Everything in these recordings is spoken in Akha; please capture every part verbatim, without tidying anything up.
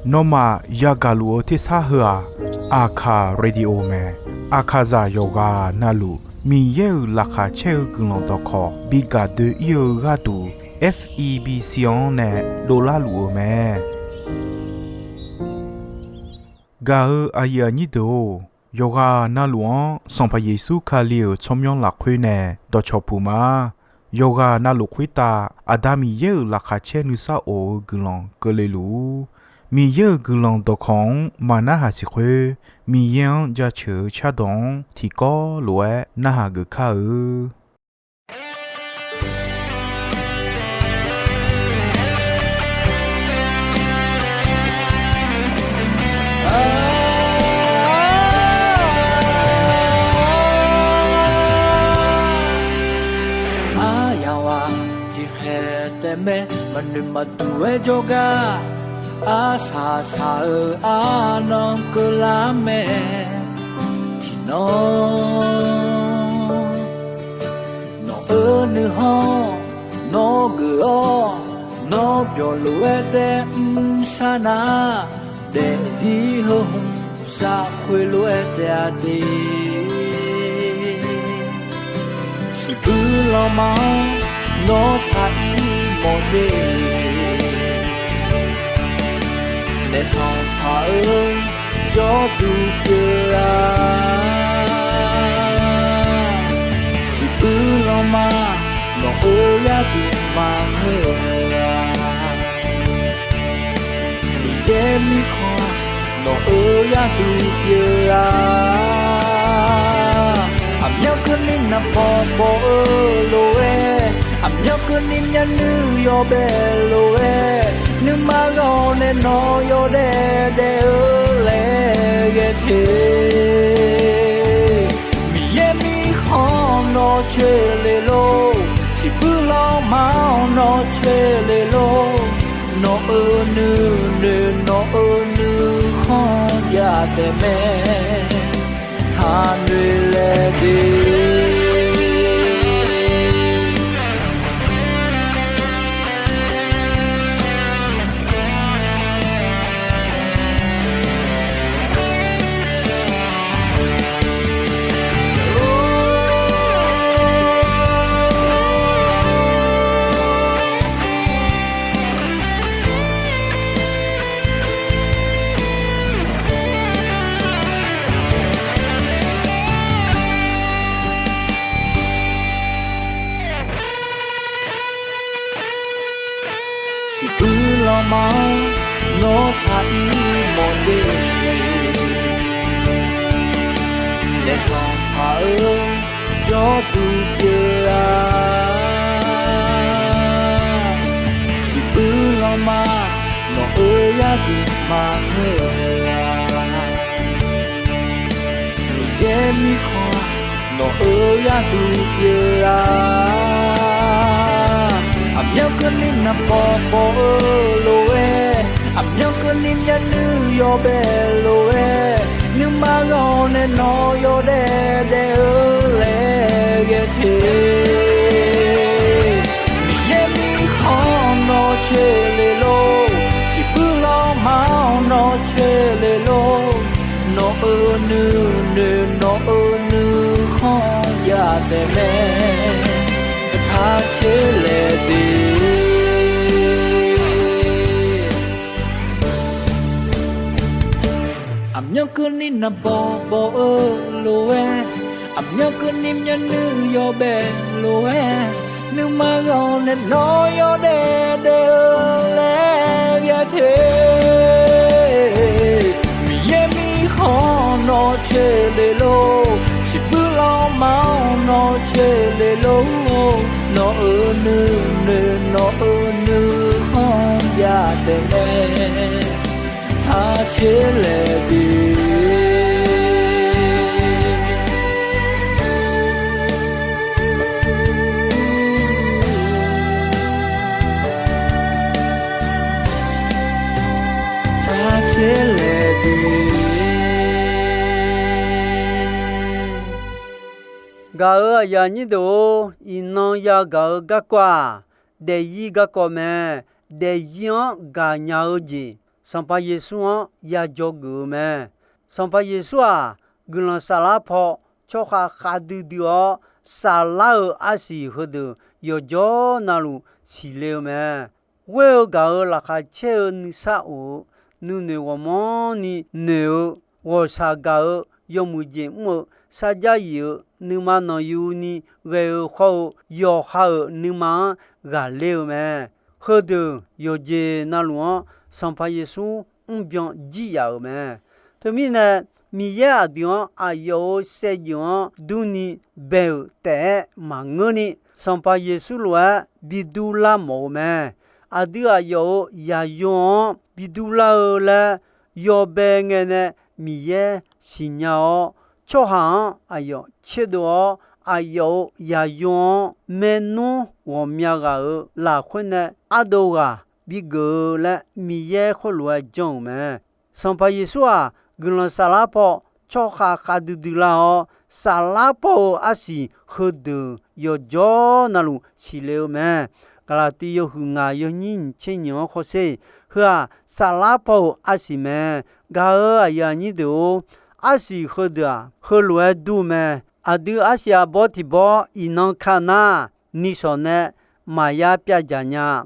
Nawmaf yagaq luf-eu tersar heu-aq, Aqkaq Radio mae. Aqkaqzaq yawqghaq navluf Miqyaer-euq laqkhaq caer-eu guiqlanq dawqkawq bi gaq doe-ir-eu gharduq, F E B C-anr nae dovlar luf-eu mae. Gaq-eu aqyuif aqnyir deuq-or, yawqghaq navluf-anr Sanqpaq Yeqsur Kali-euq tsawrmyanr lafkhoer nae dawqcawq puq ma. Yawqghaq navluf khoertav Aqda Miqyaer-euq laqkhaq caer nuisar of-eu guiqlanq keuvle luf-ur. Miqyaer-euq guiqlanq dawqkawq-anr maqnarhaq siq khoer, Miqyaer-anr jaceuq-eu cardawq-anr tiqkawv lof-aer narhaq geuf kar-eu. Aryaq ghaq tiqkhaeq taef mae, maqnoeq maqduq-aer jawrgar, arsaq saq-eu arnan keuvlar mae. Tiqnan nawq-eu nuikhanr nawr geuf-awr, nawr byawq lof-aer tae mrsar nar, daefzir heu hmq saf khoerlof-aer taef-a de. Siqbuir lanma-anr nawr taq-ir mawf de. Naef Sanqpaq-eu jawrduq pyeuf-a. Siqbuir lanma nawq-eu gharduq maqngeur-a. Miqyaer mirkhanq nawq-eu gharduq pyeuf-a. Aqmyanluf keuvni naqbawq bawq-eu lof-aer, aqmyanluf keuvni myavnuiv yawbae lof-aer, nuima ghawq nae nawq yawdaef daef-eu laer ghae te. Miqyaer mirkhanq nawq coeq le lor, siqbuir lanma-anr nawr coeq le lor. Nawq-euq nuinoeq nawq-euq nuikhanr jav taef mae, taqnoeq laeq de. Siqbuir lanma-anr nawr taq-ir mawf de. Naef Sanqpaq-eu jawrduq pyeuf-a. Siqbuir lanma nawq-eu gharduq maqngeur-a. Miqyaer mirkhanq nawq-eu gharduq pyeuf-a. Aqmyanluf keuvni naqbawq bawq-eu lof-aer, aqmyanluf keuvni myavnuiv yawbae lof-aer, nuima ghawq nae nawq yawdaef daef-eu laer ghae te. Miqyaer mirkhanq nawr coeq le lor, siqbuir lanma-anr nawr coeq le lor. Nawq-euq nuinoeq nawq-euq nuikhanr jav taef mae, taq coeq laeq de. Aqmyanluf keuvni naqbawq bawq-eu lof-aer, aqmyanluf keuvni myavnuiv yawbae lof-aer, nuima ghawq nae nawq yawdaef daef-eu laer ghae te. Miqyaer mirkhanq nawr coeq le lor, siqbuir lanma-anr nawr coeq le lor. Nawq-euq nuinoeq nawq-euq nuikhanr jav taef mae, taq coeq laeq de. Taq coeq laeq de. Gaq-euq aqyuif aqnyir deuq-or, iqnan yagaq-eu garkawv-aq, daefzir garkawv mae. daefzir-anr gaqnya-eu jeq, Sanqpaq Yeqsur-anr ya dzawgeuf-eu mae. Sanqpaq Yeqsur-aq, guiqlanq saflar paw tsawrkhav khavdui dui-awr, saflar-euq arsiq heudeuq yawqjawr navluf siqle-eu mae. Ghoer-eu gaq-euq laqkhaq caer-eu nuisar of-eu, nuinoeq ghawqmanrni noeq-eu, ghawqshaq gaq-eu, yawmuiq jeq mr-eu, sarjax yif-eu, nuima nanqyuni ghae-eu hawr-eu, yawqha-euq nuima-anr ghaqler-eu mae. Heudeuq yawqjeq navluf-anr Sanqpaq Yeqsur mrbyan jir yaf-euq mae. Teumirnae, Miqyaer aqdui-anr aqyawf-euq saevdzeuf-anr durni bae-euq taef-aer maqngeurni, Sanqpaq Yeqsur lof-aer bi durlar mawf-eu mae. Aqdui aqyawf-euq yaqyo-anr bi durlar-eu laer yawbae ngae nae Miqyaer siqnya-awr, tsawrhaq-anr aqyawf tserdov-awr, aqyawf-euq yaqyo-anr maernmr ghawqmya ghaq-euq lafkhoer nae ardov ghaq bigeuf-eu laer Miqyaer khoerlof-aer janr-euq mae. Sanqpaq Yeqsur-aq, guiqlanq saflar paw tsawrkhav khavdui dui lar-awr, saflar paw-euq arsiq heudeuq yawqjawr navluf siqle-eu mae. Gaqlaqtiv yawhuiq ngaq yawnyir nyiq tser nyiq-anr hawsher. Heu-aq, saflar paw-euq arsiq mae. Gaq-euq aqyuif aqnyir deuq-or, arsiq heudeuq-aq, heulof-aer dur-eu mae. Aqdui arsiq arbawr tiq bawr iqnan ka nar, nishawq nae maqya pyavdzaq nya.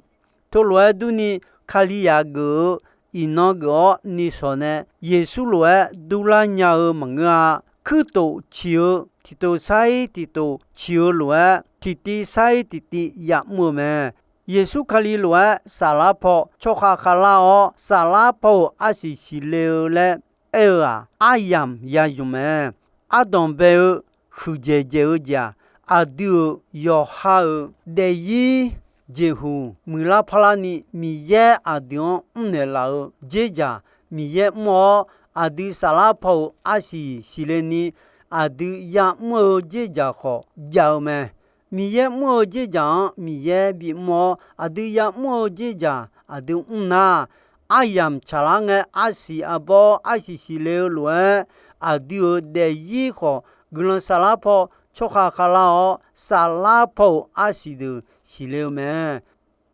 Teulof-aer durni, Kalizaq geuf-eu iqnan geuf-awr nishawq nae Yeqsur lof-aer durlar nya-eu maqngeur-a. Kuirtof ciq-eu tiqtof sar-ir tiqtof ciq-eu lof-aer, tiqtiv sar-ir tiqtiv ya'mr-eu mae. Yeqsur Kali lof-aer saflar paw tsawrkhav khavlar-awr, saflar paw-euq arsiq siqle-eu laer aer-eu-aq, aryamq ya zmq mae. Ardanq bae-eu huiqdzaeq dzaeq-eu jeq-aq, aqdui-euq yawqha-euq daefzir jeqhuq muiqlar parlarni Miqyaer aqdui-anr mrnaeq laf-eu dzerdzaq Miqyaer mr-awr, aqdui saflar paw-euq arsiq siqle ni aqdui ya'mr-eu dzerdzaq khawf jav-eu mae. Miqyaer mr-eu dzerdzaq-anr Miqyaer bimr-awr, aqdui ya'mr-eu dzerdzaq aqdui mr nar, aryamq tsaqlar ngae, arsiq arbawr arsiq siqle-eu lof-aer, aqdui-euq daefzir khawf guiqlanq saflar paw tsawrkhav khavlar-awr, saflar paw-euq arsiq deuq siqle-eu mae.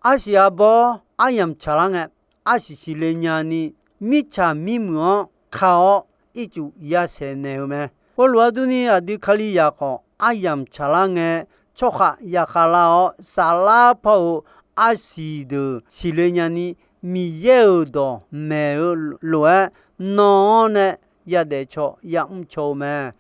Arsiq arbawr aryamq tsaqlar ngae, arsiq siqle nyani, mirtsaq mirmuiq-anr ka-awr ircuf yasaeq naeq-eu mae. Khoerlof-aer durni, aqdui Kalizaq khawf aryamq tsaqlar ngae, tsawrkhav yakhav lar-awr, saflar paw-euq arsiq deuq siqle nyani, Miqyaer-euq dawq maeq-eu lof-aer, nan-anr nae yadaef caw ya'mr caw-eu mae.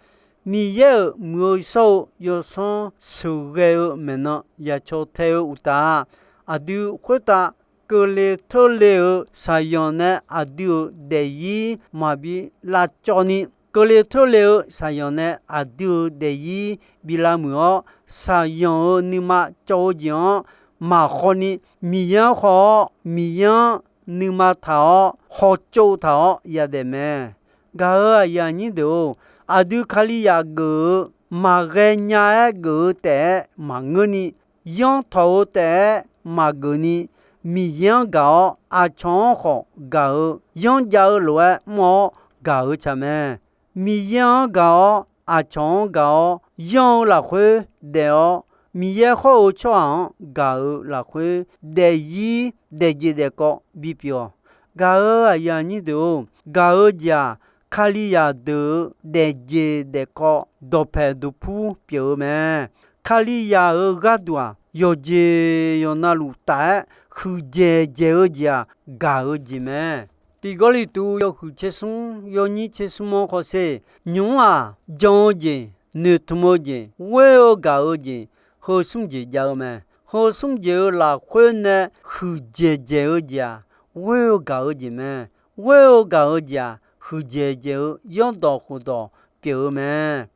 Miqyaer-euq muiq-eu shawr-eu yawsanr sheuqghae-eu maeqnan yacaw tae-eu uqtaf, aqdui khoertav keuvle teurle-eu shaqyanq nae aqdui-euq daefzir maqbi lavcawv ni, keuvle teurle-eu shaqyanq nae aqdui-euq daefzir bi lavmuiq-awr, shaqyanq-euq nuima cawv-eu jeq-anr maqkhaw ni, Miqyaer-anr khawf-awr, Miqyaer-anr nuima taq-awr, khawcov taq-awr yadaef mae. Gaq-euq aqyuif aqnyir deuq-or, aqdui Kalizaq geuf-eu maqghae nya-aer geuf-eu taef-aer maqngeur ni, yanr tawq-eu taef-aer maqgeuf ni, Miqyaer-anr gaq-awr aqcawq-anr khawf gaq-eu, yanrjav-eu lof-aer mr-awr gaq-eu tsaq mae. Miqyaer-anr gaq-awr aqcawq-anr gaq-awr yanr-eu lafkhoer daef-awr, Miqyaer hawr-eu tsawrhaq-anr gaq-eu lafkhoer daefzir daefjeq daefkawv bipyeuf-awq. Gaq-euq aqyuif aqnyir deuq-or, gaq-eu jeq-aq, Kalizaq deuq-euq daefjeq daefkawv dawqpaeq duqpur pyeuf-eu mae. Kalizaq-euq gharduq-aq, yawqjeq yawqnavluf taf-aer huiqdzaeq dzaeq-eu jeq-aq, gaq-eu jeq mae. Tiq Gawrliqtu yawhuiq tser smr yawnyir tser smr-anr hawsher. Nymq-mr-aq, jan-eu jeq, noeqtmq-eu jeq, ghoer-eu gaq-eu jeq, heu smr jeq jav-eu mae. Heu smr jeq-euq lafkhoer nae huiqdzaeq dzaeq-eu jeq-aq, ghoer-eu gaq-eu jeq mae. Ghoer-eu gaq-eu jeq-aq, huiqdzaeq dzaeq-eu yanrdawq khofdawq pyeuf-eu mae.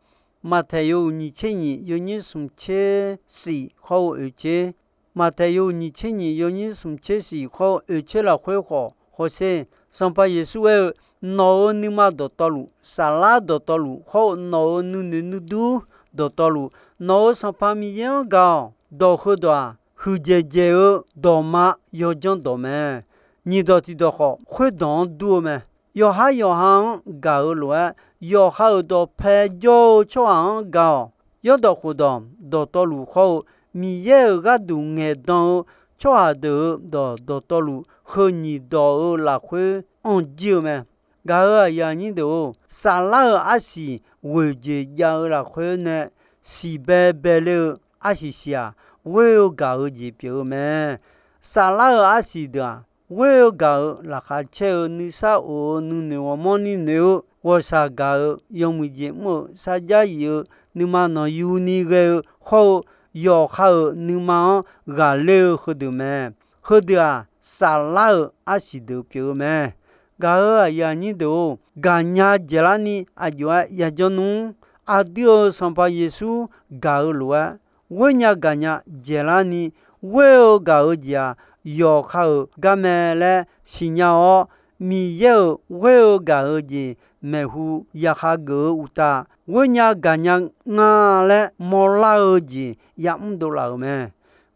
Maqtaeq yawhuiq nyiq tser nyiq yawnyir smq tser shif hawr-eu oeq tser. Maqtaeq yawhuiq nyiq tser nyiq yawnyir smq tser shif hawr-eu oeq tser lafkhoer khawf hawsher. Sanqpaq Yeqsur aer-eu, Nawq-euq nuima dawqtawvluf, saflar dawqtawvluf hawr-eu nawq-euq nuinoeq nuidur dawqtawvluf, nawq-euq Sanqpaq Miqyaer-anr gaq-awq. Dawq heudawq-aq, huiqdzaeq dzaeq-eu dawqma yawdzanr dawq mae. Nyiq dawq tiq dawq khawf, khoerdawq-anr dur-eu mae. Yawqhar yawqha-anr gaq-eu lof-aer, yawqha-euq dawqpae jawr-eu tsawrhaq-anr gaq-awq. Yanrdawq khofdawq dawqtawvluf hawr-eu Miqyaer-euq gharduq ngaeqdan-eu tsawrhaq deuq-euq dawq dawqtawvluf heu nyiq dawq-euq lafkhoer anr jir-eu mae. Gaq-euq aqyuif aqnyir deuq-or, saflar-euq arsiq ghoeq jeq jav-eu lafkhoer nae siqbae bae ler-eu arsiq siq-aq, ghoer-eu gaq-eu jeq pyeuf-eu mae. Saflar-euq arsiq deuq-aq, ghoer-eu gaq-eu laqkhaq caer-eu nuisar of-eu nuinoeq ghawrmawr ni noeq-eu ghawqshaq gaq-eu yawmuiq jeq mr-euq sarjax yif-eu nuima nanqyuni ghae-eu hawr-eu yawqha-euq nuima-anr ghaqler-eu heudeuq mae. Heudeuq-aq, saflar-euq arsiq deuq pyeuf-eu mae. Gaq-euq aqyuif aqnyir deuq-or, gaqnya dzaeqlar ni aqjox-aer yajawr nmr. Aqdui-euq Sanqpaq Yeqsur gaq-eu lof-aer, ghoernya gaqnya dzaeqlar ni ghoer-eu gaq-eu jeq-aq, yawqha-euq garmae laer siqnya-awr, Miqyaer-euq ghoer-eu gaq-eu jeq maeqhu yaqkhav geuf-eu uqtaf, ghoernya gaqnya nga laer mawrlar-eu jeq yamr dovlaf-euq mae.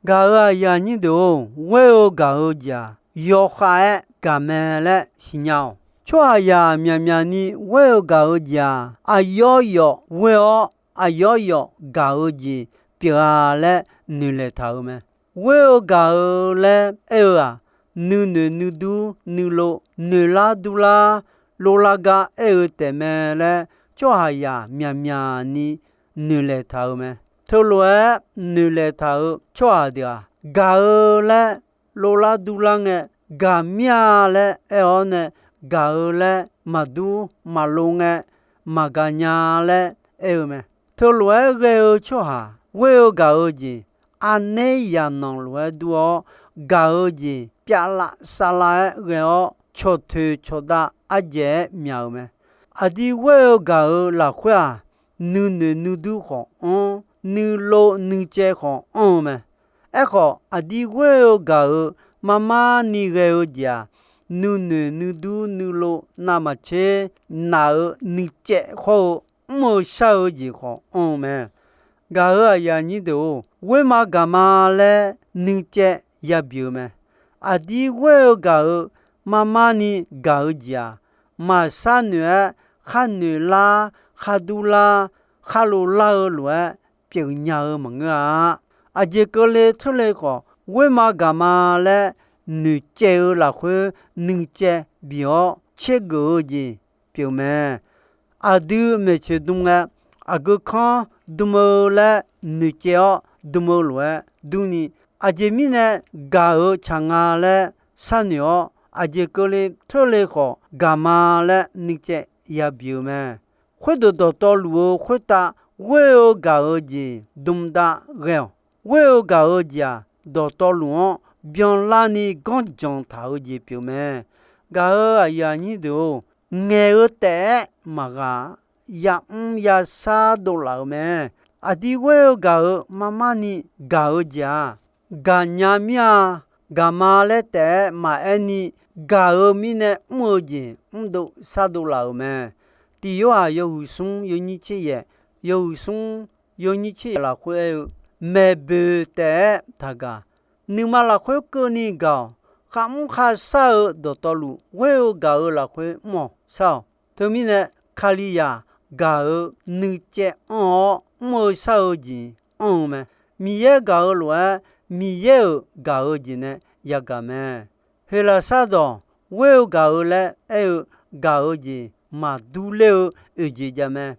Gaq-euq aqyuif aqnyir deuq-or, ghoer-eu gaq-eu jeq-aq, yawkhav-aer gaq mae laer siqnya-awq. Tsawrhaqzaq myaqmyaq ni ghoer-eu gaq-eu jeq-aq, aqyawf yawf ghoer-awr, aqyawf yawf gaq-eu jeq pyeuf-a laer noeqlaeq taq-euq mae. Ghoer-eu gaq-eu laer aer-eu-aq, nuinoeq nuidur nuilov noeqlar durlar, lovlar gar aer-eu taefmae laer tsawrhaqzaq myaqmyaq ni noeqlaeq taq-euq mae. Teulof-aer noeqlaeq taq-euq tsawrhaq deuq-aq, gaq-eu laer lovlar durlar ngae, gaq mir-a laer aer-awr nae, gaq-eu laer maqdur maqlov ngae, maqgaq nya laer aer-eu mae. Teulof-aer ghae-eu tsawrhaq ghoer-eu gaq-eu jeq, aqnaer yaqnanq lof-aer dur-awr, gaq-eu jeq pyavlav savlav-aer ghae-awr, cawqtoeq cawqdav ardzaeq-aer myaq-euq mae. Aqdui ghoer-eu gaq-eu lafkhoer-aq, nuinoeq nuidur khawf anr, nuilov nuicaev khawf anr-eu mae. Aerkhawf, aqdui ghoer-eu gaq-eu marmar ni ghae-eu jeq-aq, nuinoeq nuidur nuilov navmaqtser naf-eu nuicaev hawr-eu mr-eu shar-eu jeq khawf anr-eu mae. Gaq-euq aqyuif aqnyir deuq-or, ghoer ma gaq ma laer nuicaev yabi-eu mae. Aqdir ghoer-eu gaq-eu marmar ni gaq-eu jeq-aq, maqshar noeq-aer khar noeq lar, khar dur lar, khar lov lar-eu lof-aer pyeuf nya-eu maqngeur-a. Aqjeq keuvle teurle khawf, ghoer ma gaq ma laer noeqcaev-eu lafkhoer nuicaev bif-awr tsergeuf-eu jeq pyeuf mae. Aqdui maeqtsoeq dm ngae, aqgeu kanr dm-eu laer noeqcaev-awr dm-eu lof-aer durni, aqjeq mirnae gaq-eu tsaq nga laer sharnoeq-awr, aqjeq keuvle teurle khawf gaq ma laer nuicaev yabi-eu mae. Khoerdeuq dawqtawvluf-eu khoertav ghoer-eu gaq-eu jeq dm dav ghae-awq. Ghoer-eu gaq-eu jeq-aq, dawqtawvluf-anr byanlarni ganrjanq taq-eu jeq pyeuf mae. Gaq-euq aqyuif aqnyir deuq-or, ngaeq-eu taef-aer maqghaq-a. Yamr yashar dovlaf-euq mae. Aqdir ghoer-eu gaq-eu marmar ni gaq-eu jeq-aq, gaqnya mir-a, gaq ma laer taef-aer maqaer ni, gaq-eu mirnae mr-eu jeq mrdov shardov laf-euq mae. Tiq Yorhaq yawhuiq smr yawnyir tser yaef, yawhuiq smr yawnyir tser yaef lafkhoer aer-eu, maeqboeq taef-aer taqgaq. Nuima lafkhoer keuvni gaq-awq. Kharmr kharshar-eu dawqtawvluf ghoer-eu gaq-eu lafkhoer mr-awq shar-awq. Teumirnae, Kalizaq gaq-eu nuicaev anr-awr mr-eu shar-eu jeq anr-eu mae. Miqyaer gaq-eu lof-aer, Miqyaer-euq gaq-eu jeq nae yagaq mae. Heqlaqsar dawq ghoer-eu gaq-eu laer aer-eu gaq-eu jeq maqdur ler-eu oeq jeq jav mae.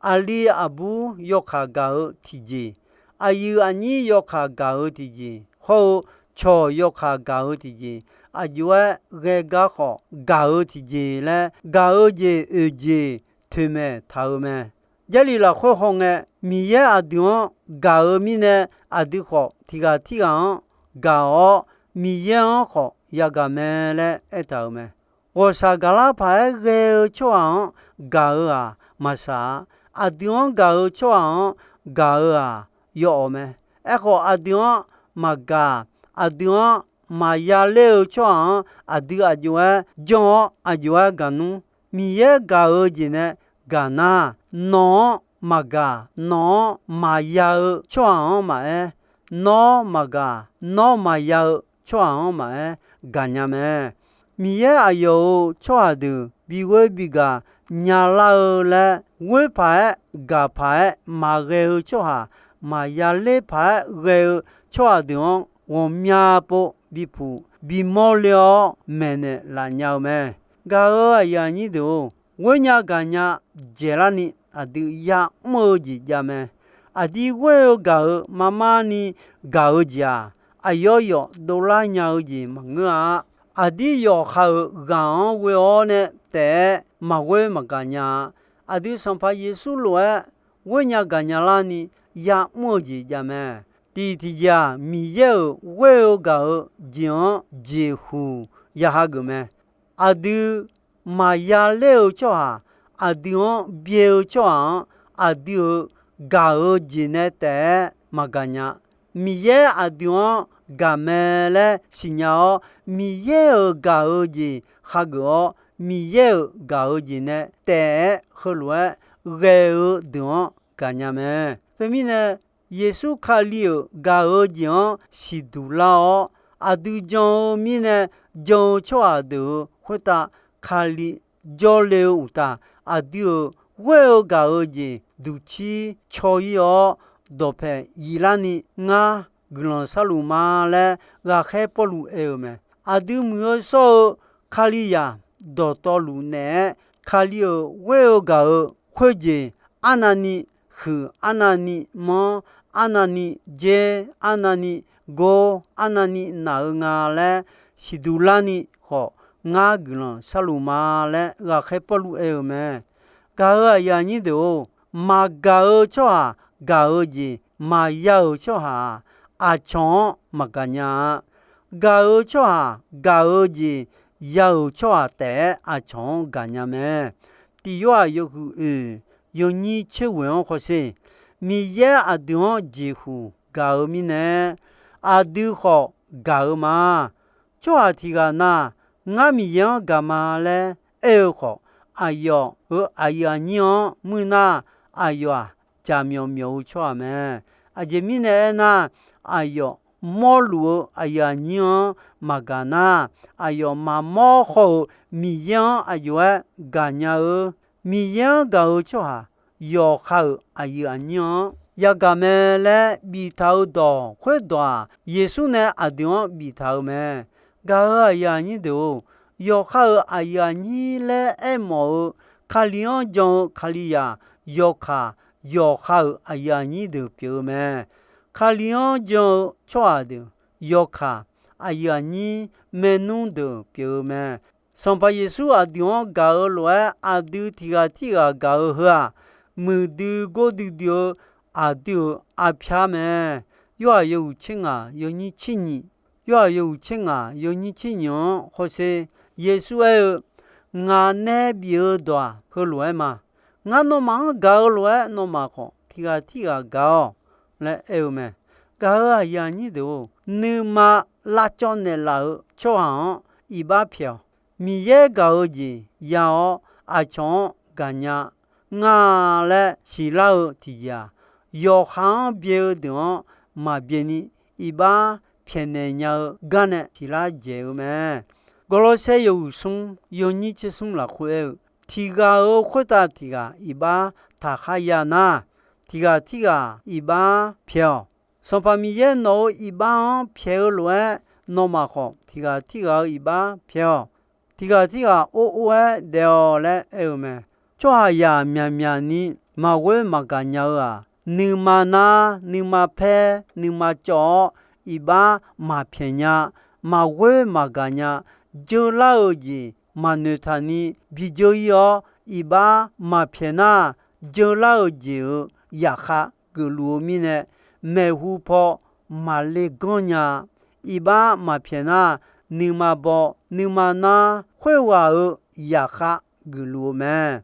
Aqli aqbur yawkaq gaq-eu tiqjeq, aqyuif aqnyir yawkaq gaq-eu tiqjeq, hawr-eu cawq yawkaq gaq-eu tiqjeq, aqjox-aer ghae gar khawf gaq-eu tiqjeq laer gaq-eu jeq oeq jeq toeqmaeq taq-eu mae. Jarlif lafkhoer hawngae, Miqyaer aqdui-anr gaq-eu mirnae, aqdui khawf tiq ghaq tirghaq-anr gaq-awr, Miqyaer-anr khawf yagaq mae laer aertaq-euq mae. Ghawqshaq gaqlar paq-aer ghae-eu tsawrhaq-anr gaq-eu-aq maqsaq-a. Aqdui-anr gaq-eu tsawrhaq-anr gaq-eu-aq yawawq mae. Aerkhawf, aqdui-anr maqgaq, aqdui-anr maqya ler-eu tsawrhaq-anr aqdui aqjox-aer janr-awr aqjox-aer gaq nmr. Miqyaer gaq-eu jeq nae gaq nar, nawq-anr maqgaq, nawq-anr maqya-eu tsawrhaq-anr maqaer, nawr maqgaq, nawr maqya-eu tsawrhaq-anr maqaer, gaqnya mae. Miqyaer aqyawf-euq tsawrhaq deuq bighoer bigaq nyalar-eu laer, ghoer paq-aer gaq paq-aer maqghae-eu tsawrhaq, maqya ler paq-aer ghae-eu tsawrhaq deuq-anr ghawqmya pov bipuq bimawr le-awr maeqnaeq laf nya-eu mae. Gaq-euq aqyuif aqnyir deuq-or, ghoer nya gaq nya dzaeqlarni aqdui ya'mr-eu jeq jav mae. Aqdir ghoer-eu gaq-euq marmarni gaq-eu jeq-aq, aqyawf yawf dovlar nya-eu jeq maqngeur-a. Aqdir yawqha-euq ghaq-anr ghoe-awr nae taef-aer maqghoer maqgaq nya-a. Aqdui Sanqpaq Yeqsur lof-aer ghoer nya gaq nya larni ya'mr-eu jeq jav mae. Tiq tiqjeq-aq, Miqyaer-euq ghoer-eu gaq-eu jeq-anr jeqhuq ya hageuf mae. Aqdui maqya ler-eu tsawrhaq, aqdui-anr byae-eu tsawrhaq-anr, aqdui-euq gaq-eu jeq nae taef-aer maqgaq nya. Miqyaer aqdui-anr gaq mae laer siqnya-awr, Miqyaer-euq gaq-eu jeq hageuf-awr, Miqyaer-euq gaq-eu jeq nae taef-aer heulof-aer ghae-eu deuq-anr gaqnya mae. Teumirnae, Yeqsur Kali-euq gaq-eu jeq-anr siqduq lar-awr, aqdui jan-eu mirnae jan-eu tsawrhaq deuq-euq khoertav Kali jawrle-eu uqtaf, aqdui-euq ghoer-eu gaq-eu jeq duqcir caw-ir-awr, dawqpaeq yiflarni ngar guiqlanq sharluf ma laer ghaqkhaer Pawrluv aer-eu mae. Aqdui muiq-eu shawr-eu Kalizaq dawqtawvluf naeq-aer, Kali-euq ghoer-eu gaq-eu khoerjeq arnavni huiq, arnavni manr, arnavni dzer, arnavni gor, arnavni naq-eu nga laer siqduq larni khawf, ngar guiqlanq sharluf ma laer ghaqkhaer Pawrluv aer-eu mae. Gaq-euq aqyuif aqnyir deuq-or, maqgaq-eu tsawrhaq gaq-eu jeq maqya-euq tsawrhaq-aq, aqcawq-anr maqgaq nya-a. Gaq-eu tsawrhaq gaq-eu jeq ya-euq tsawrhaq taef-aer aqcawq-anr gaqnya mae. Tiq Yorhaq yawhuiq oeq yawnyir tser ghoeq-anr hawsher. Miqyaer aqdui-anr jeqhuq gaq-eu mirnae, aqdui khawf gaq-eu ma. Tsawrhaq tiq ghaq na, ngar Miqyaer-anr gaq ma laer aer-eu khawf, aqyawf-euq aqyuif aqnyir-anr muir nar, aqyawf-aq, jaqmyawf myawf-eu tsawrhaq mae. Aqjeq mirnae aernar, aqyawf mawrluf-eu aqyuif aqnyir-anr maqgaq nar, aqyawf maqmawr haw-euq Miqyaer-anr aqjox-aer gaqnya-eu. Miqyaer-anr gaq-eu tsawrhaq, yawqha-euq aqyuif aqnyir-anr yagaq mae laer biftaq-eu dawq khoerdawq-aq, Yeqsur nae aqdui-anr biftaq-eu mae. Gaq-euq aqyuif aqnyir deuq-or, yawqha-euq aqyuif aqnyir laer aermawf-eu Kali-anr jan-eu Kalizaq yawkaq, yawqha-euq aqyuif aqnyir deuq pyeuf-eu mae. Kali-anr jan-eu tsawrhaq deuq yawkaq, aqyuif aqnyir maernmr deuq pyeuf-eu mae. Sanqpaq Yeqsur aqdui-anr gaq-eu lof-aer aqdui tiq ghaq tirghaq gaq-eu heu-aq, muiqdui gordui dui-eu aqdui-euq arpyar mae. Yorhaq yawhuiq tser ngaq yawnyir tser nyiq, Yorhaq yawhuiq tser ngaq yawnyir tser nyiq-anr hawsher. Yeqsur aer-eu, Ngaq nae bif-eu dawq-aq heulof-aer ma. Ngar nawmaf-anr gaq-eu lof-aer nawmaf khawf tiq ghaq tirghaq gaq-awq laer aer-eu mae. Gaq-euq aqyuif aqnyir deuq-or, nuima lavcawv naeqlaf-euq tsawrhaq-anr iqbax pyaeq-awq. Miqyaer gaq-eu jeq ya-awr aqcawq-anr gaqnya nga laer siqlar-eu tiqjeq-aq, yawqha-anr byae-eu deuq-anr maqbyaeq ni iqbax pyaeqnaeq nya-eu gar nae siqlar dzaeq-eu mae. Gawrlawrsaer yawhuiq smr yawnyir tser smr lafkhoer aer-eu, tiq ghaq-euq khoertav tiq ghaq iqbax taqkhar ya nar, tiq ghaq tirghaq iqbax pyaeq-awq. Sanqpaq Miqyaer nawq-euq iqbax-anr pyaeq-eu lof-aer, nawmaf khawf tiq ghaq tirghaq-euq iqbax pyaeq-awq. Tiq ghaq tirghaq or or-aer daef-awq laer aer-eu mae. Tsawrhaqzaq myaqmyaq ni maqghoer maqgaq nya-eu-aq, nuima nar, nuima paer, nuima cawv-awr iqbax maqpyaeq nya, maqghoer maqgaq nya, jeular-eu jeq maqnoeq taq ni bidzeur-ir-awr iqbax maqpyaeq nar, jeular-eu jeq-euq zaqkhav geufluf-eu mirnae, maeqhu paw maqle ganr nya. Iqbax maqpyaeq nar, nuima baw nuima nar khoerghaq-euq zaqkhav geufluf-eu mae.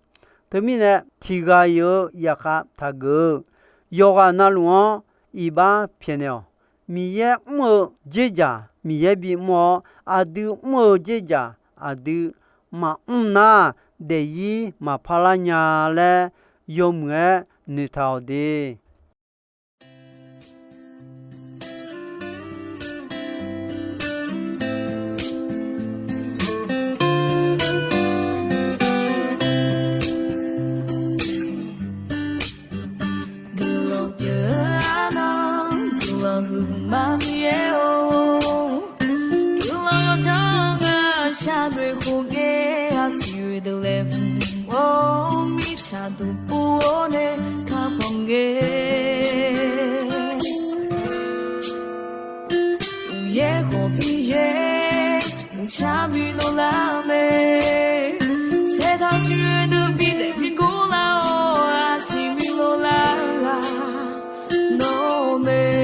Teumirnae tiq ghaq-iq-eu zaqkhav taqgeuf-eu, yawqghaq navluf-anr iqbax pyaeqnaeq-awq. Miqyaer mr-eu dzerdzaq Miqyaer bimr-awr, aqdui mr-eu dzerdzaq aqdui maqmr nar, daefzir maqpar lar nya laer yawmuiq-aer noeqtaq-awq de. Guiqlanq pyeuf-eu arnan, guiqlanq huiqma Miqyaer-or. Sharnoeq khof ngae, aqsiq oe deuq laeqhmq-or, mirtsaq duq pov-awr nae kakhanq ngae. Uqyaer khawf Miqyaer mqcar bi lov lar mae. Saertaq siq oe deuq bidaef bi gor lar-awr, aqsiq bi lov lar-aq, nawr mae.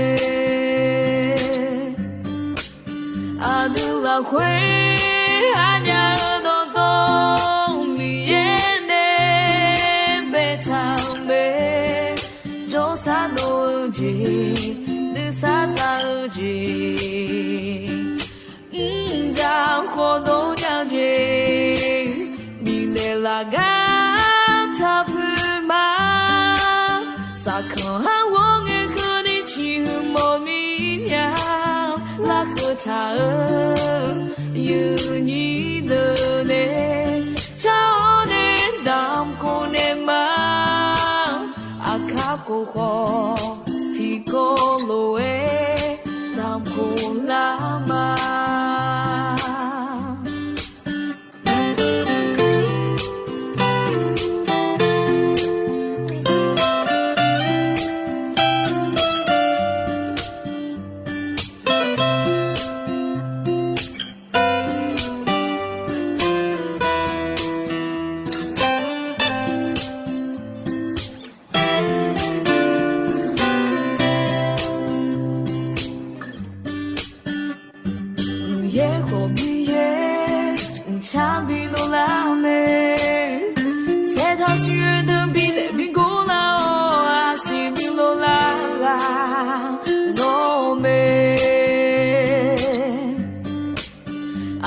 Aqdui lafkhoer aqnyaf-eu dawqtawv Miqyaer nae baetaq-euq mae. Jawrsar dov-eu jeq, nuisar za-eu jeq, mrjaq khawf dov nya-eu jeq, bifnaeq laf gar taq poeq ma. Saqkanq har ghawr ngae keuvni ciqhuiq mawf mir nya, larkeuv taq-eu yuifnyir deuq nae car-awr nae damq khof naeq ma. Aqkar khof khawf tiqkawv lof-aer damq khof lar ma. Uqyaer khawf Miqyaer mqcar bi lov lar mae. Saertaq siq oe deuq bidaef bi gor lar-awr, aqsiq bi lov lar-aq, nawr mae.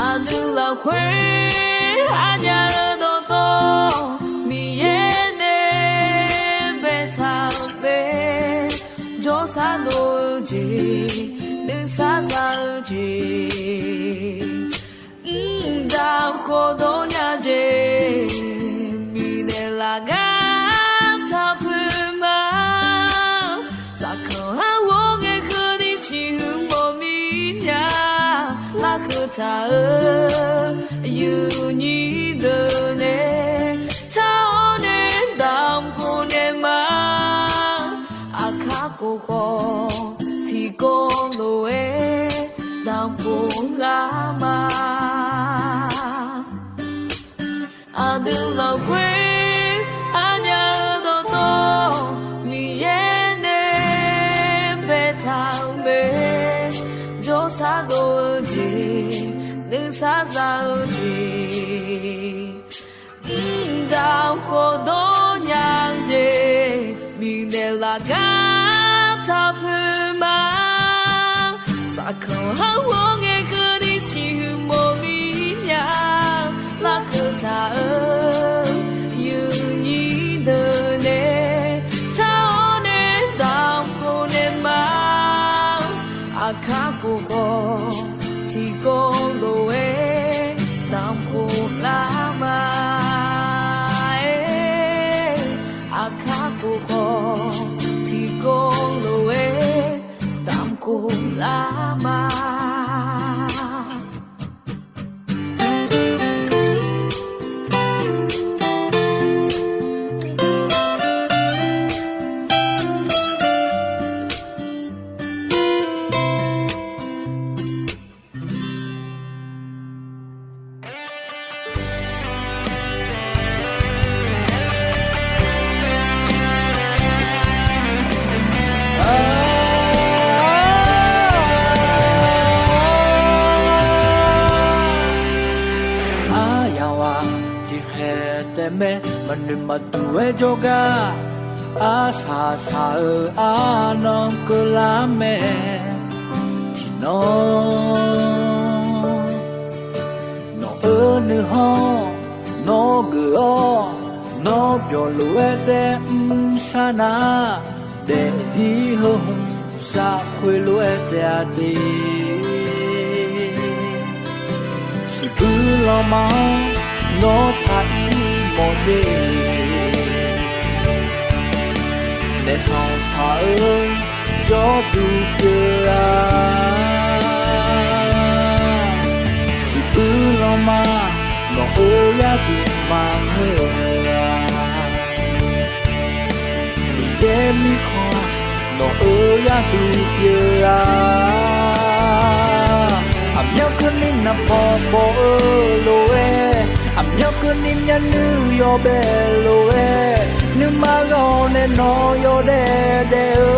Aqdui lafkhoer aqnyaf-eu dawqtawv Miqyaer nae baetaq-euq mae. Jawrsar dov-eu jeq, nuisar za-eu jeq, mrdaq khawf dov nya jeq, bifnaeq laf gar taq poeq ma. Saqkanq har ghawr ngae keuvni ciqhuiq mawf mir nya, larkeuv taq-euq yuifnyir deuq nae car-awr nae damq khof naeq ma. Aqkar khof khawf tiqkawv lof-aer damq khof lar ma. Aqdui lafkhoer aqnyaf-eu dawqtawv Miqyaer nae baetaq-euq mae. Jawrsar dov-eu jeq, nuisar za-eu jeq, mrdaq khawf dov nya-eu jeq, bifnaeq laf gar taq poeq ma. Saqkanq har ghawr ngae keuvni ciqhuiq mawf mir nya, larkeuv taq-euq yuifnyir deuq nae car-awr nae damq khof naeq ma. Aqkar khof khawf tiqkawv lof-aer damq khof lar ma. Aqkar khof khawf tiqkawv lof-aer damq khof lar ma. Aryamq ghaq tiqkhaeq taef mae, maqnoeq maqduq-aer jawrgar arsaq saq-eu arnan keuvlar mae. Tiqnan nawq-eu nuikhanr nawr geuf-awr, nawr byawq lof-aer taef mr sharnar, daefzir heu hmq shafkhoer lof-aer taef-a de. Shuiqbuir lanma-anr nawr taq ir mawf de. Naef sanqpaq-eu jawrduq pyeuf-a. Shuiqbuir lanma nawq-euq gharduq maqngeur-a. Miqyaer mirkhanq nawq-euq gharduq pyeuf-a. Aqmyanluf keuvni naqbawq bawq-eu lof-aer, aqmyanluf keuvni myavnuiv yawbae lof-aer, nuima ghawq nae nawq yawdaef daef-eu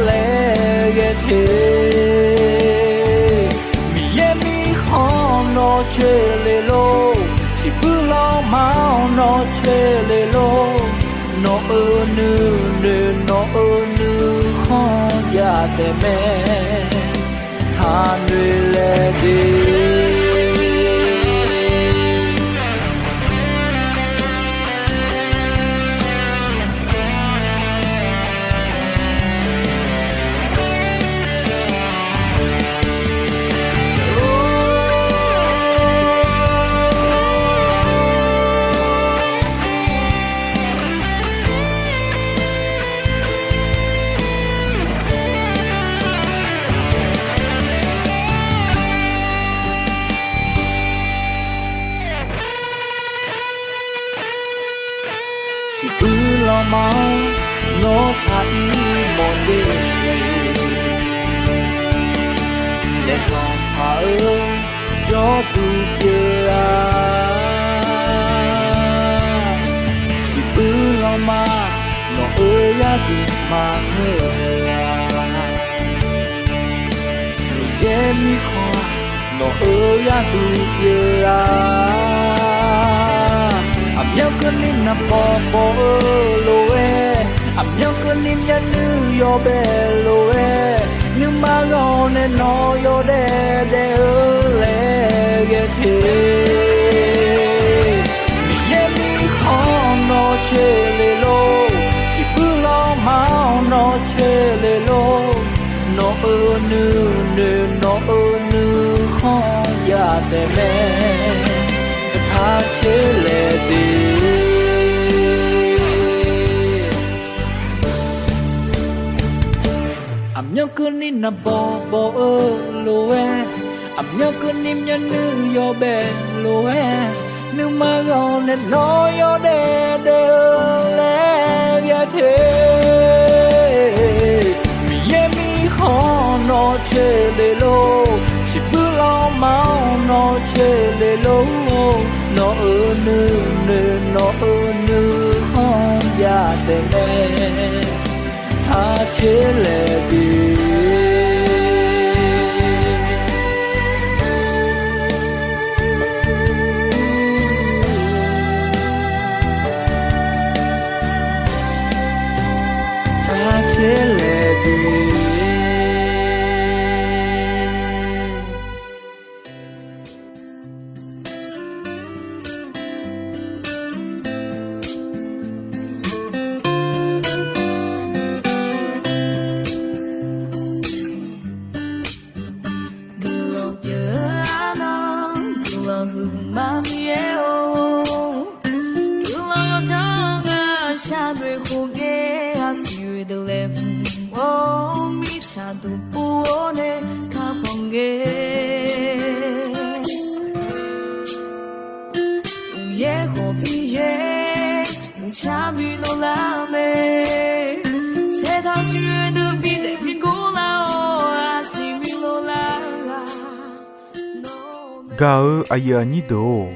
laer ghae te. Miqyaer mirkhanq nawq coeq le lor, siqbuir lanma-anr nawq coeq le lor, nawq-euq nuinoeq nawq-euq nuikhanr jav taef mae, taqnoeq laeq de. Siqbuir lanma-anr nawr taq ir mawf de. Naef Sanqpaq-euq jawrduq pyeuf-a. Siqbuir lanma nawq-euq gharduq maqngeur-a. Miqyaer mirkhanq nawq-euq gharduq pyeuf-a. Aqmyanluf keuvni naqbawq bawq-eu lof-aer, aqmyanluf keuvni myavnuiv yawbae lof-aer, nuima ghawq nae nawq yawdaef daef-eu laer ghae te. Miqyaer mirkhanq nawq coeq le lor, siqbuir lanma-anr nawq coeq le lor, nawq-euq nuinoeq nawq-euq nuikhanr jav taef mae, taq coeq laeq de. Aqmyanluf keuvni naqbawq bawq-eu lof-aer, aqmyanluf keuvni myavnuiv yawbae lof-aer, nuima ghawq nae nawq yawdaef daef-eu laer ghae te. Miqyaer mirkhanq nawq coeq le lor, siqbuir lanma-anr nawq coeq le lor, nawq-euq nuinoeq nawq-euq nuikhanr jav taef mae, taq coeq laeq de. Taq coeq laeq de. Guiqlanq pyeuf-eu arnan, guiqlanq huiqma Miqyaer-or. Guiqlanq yawdzanr-eu ngar sharnoeq khof ngae, aqsiq oe deuq laeqhmq-awr mirtsaq duq pov-awr nae kabanq ngae. Uqyaer khawf Miqyaer mqcar bi dovlar mae. Saertaq siq oe deuq bi daef bi gor lar-awr, aqsiq bi dovlar-a. Gaq-eu aqyuif aqnyir deuq-or,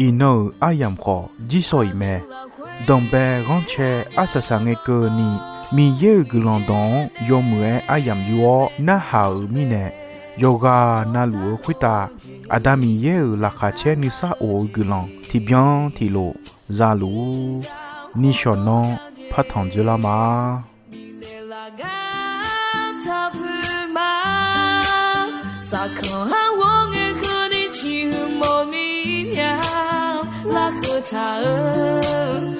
iqnan-euq aryamq khawf jirsawq iq mae. Danqbae ghanrcae arsaq saq ngae keuvni, Miqyaer-euq guiqlanq dawq-anr yawmuiq-aer aryamq yur-awr narhaq-euq mirnae, yawqghaq navluf-eu khoertav Aqda Miqyaer-euq laqkhaq caer nuisar of-eu guiqlanq tiqbyan tiqlof zaluf-ur. Nishawq nanr partanq dzoerlar ma. Miqnaeq laf gar taqpuq ma. Saqkanq har ghawr ngae keuvni ciqhuiq mawf mir nya. Larkeuv taq-eu